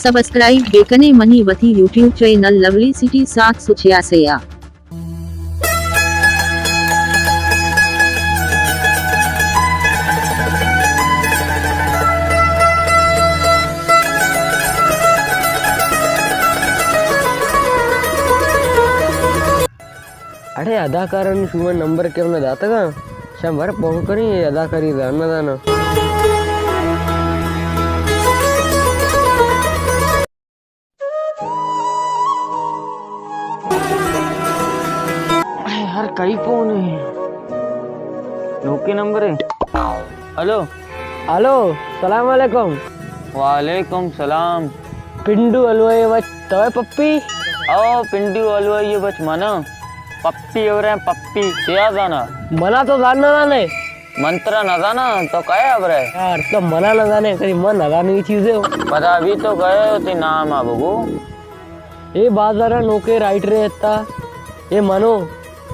سبسکرائب بکنے منی وتی YouTube channel lovely city سات سو چھیاسی ءَ۔ اڑے اداکارانی شوما نمبر کہ ہم نہ داتگاں، شاں بر پون کنی، اے اداکاری زان نہ زاناں۔ اے ہر کئی پون ہے؟ نوکے نمبر ہے۔ ہلو۔ ہلو، سلام علیکم۔ وعلیکم سلام۔ پنڈو حلوائی بچ توئے پپی؟ او، پنڈو حلوائی بچ منا۔ پپی ہو رہے ہیں، پپی۔ کیا زانا؟ منا تو زان نہ زانے۔ من ترا نہ زاناں، تو کئے ہبرے؟ یار، تو منا نہ زانے، کدی من نہ زانوں اے چیزے۔ پدا بھی تو کئے، تئی نام ءَ بگو۔ اے بازار ءَ نوکیں رائٹرے اتکا، اے منو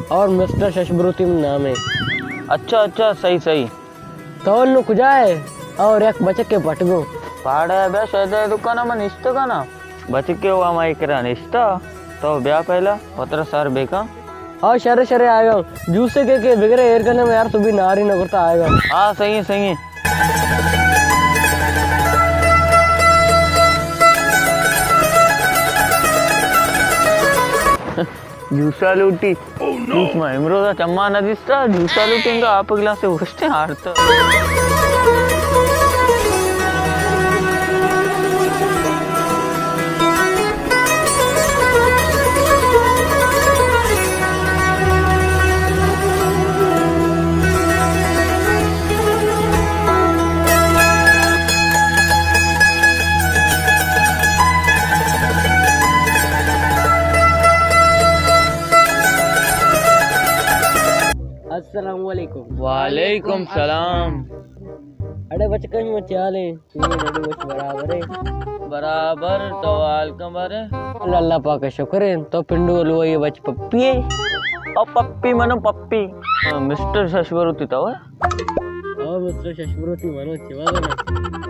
اور مسٹر ششبروتی نام ہے۔ اچھا، اچھا، صحیح، صحیح۔ تو انو کجا ہے؟ اور یک بچکے پٹ گو۔ پاڑے بیا شیدے دکان ءَ من نشتگاں نا۔ بچکے وا مئے کرا نشتا، تو بیا پہلا وترا سر بکن۔ ہاں، شرے شرے آیگاں۔ جوسے کے کے بگرے ایر کنے میں یار، تو بھی ناری نہ کرتا آیگاں۔ ہاں، صحیح ہے، صحیح ہے۔ جوسا لوٹی۔ جوس ما امروزا چما نہ دیستا، جوسا لوٹی انگا آپ گلاسے اوشتے آرتا۔ السلام علیکم۔ وعلیکم سلام۔ اڑے بچکاں، شما چے حال ایں؟ شما اڑے بچ برابر ایں؟ برابر، تو حال کن بارے؟ اللہ، اللہ پاک ءِ شکر ایں۔ تو پنڈو حلوائی بچ پپی ئے؟ او پپی منو پپی۔ ہاں، مسٹر ششبروتی تو ئے؟ او مسٹر ششبروتی منو، چے وڑ ئے؟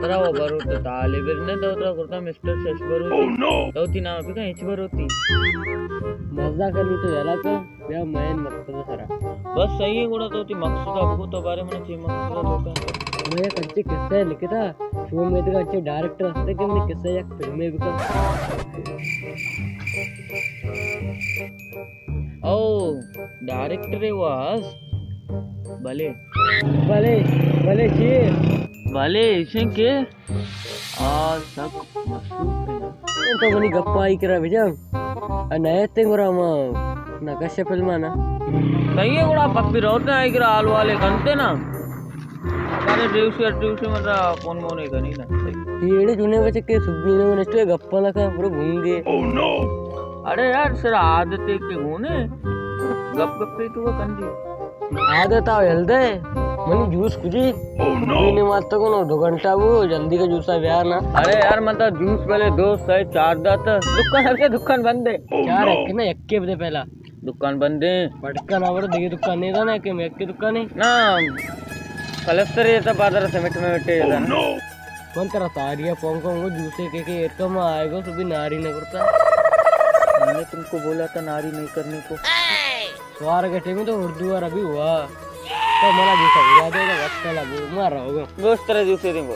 ترا و بروت طالب نے تو ترا کرتا مسٹر ششبروتی۔ تو تئی نام پہ کن ہچ بروتی۔ مزہ کنی تو یلا کن۔ بیا مین مقصد سرا۔ بس صحیح ہے، گڑا تو تئی مقصد ءَ بگو، تو بارے من چی مقصد ءَ تو کن۔ میں یک اچھے قصہ لکھتا، شو میں تو اچھے ڈائریکٹر ہستے کہ منی قصہ یک فلمے بکن۔ او، ڈائریکٹر ہے واس؟ بلے۔ بلے، بلے چی؟ بلے، ایشیں کہ آ سک مصروف ہے۔ تو منی گپا آئی کرا بجن۔ ا نئے تے گڑا ما نقش فلم نا۔ صحیح ہے گڑا پپی روتے آئی کرا حال والے کنتے نا۔ ارے ڈیوشی ڈیوشی مطلب فون مونے کنی نا۔ ایڑے جنے بچے کے سبینے منسٹر گپا لکا پورا گھوم گئے۔ اڑے یار سر عادت ہے کہ ہونے گپ گپ پہ تو کندی۔ عادت آ ہل دے، منی جوس کجی؟ بینے مات کو نو دو گھنٹہ بو، جلدی کا جوسا بیار نا۔ ارے یار، من تو جوس پہلے دوست ہے، چار دات دکان ہر کے دکان بند ہے۔ چار رکھے نا، یک کے بدے پہلا۔ دکان بند ہے۔ پٹکا نہ بڑو، دیگه دکان نہیں تھا نا، کہ میں یک کے دکان ہے۔ نا، کلستر یہ تھا بازار سیمنٹ میں مٹے یہ تھا نا۔ من ترا تاریا پونکا ہوں، جوسے کے کے ایرکا میں آئے گا، تو بھی ناری نہ کرتا۔ میں نے تم کو بولا تھا ناری نہیں کرنے کو۔ سوار کے ٹائم تو اردو اور ابھی ہوا۔ تو منا جوسا بجا دے گا، وقت کا لگو، مار رہا ہوگا۔ گوشت ترا جوسے دیں گو۔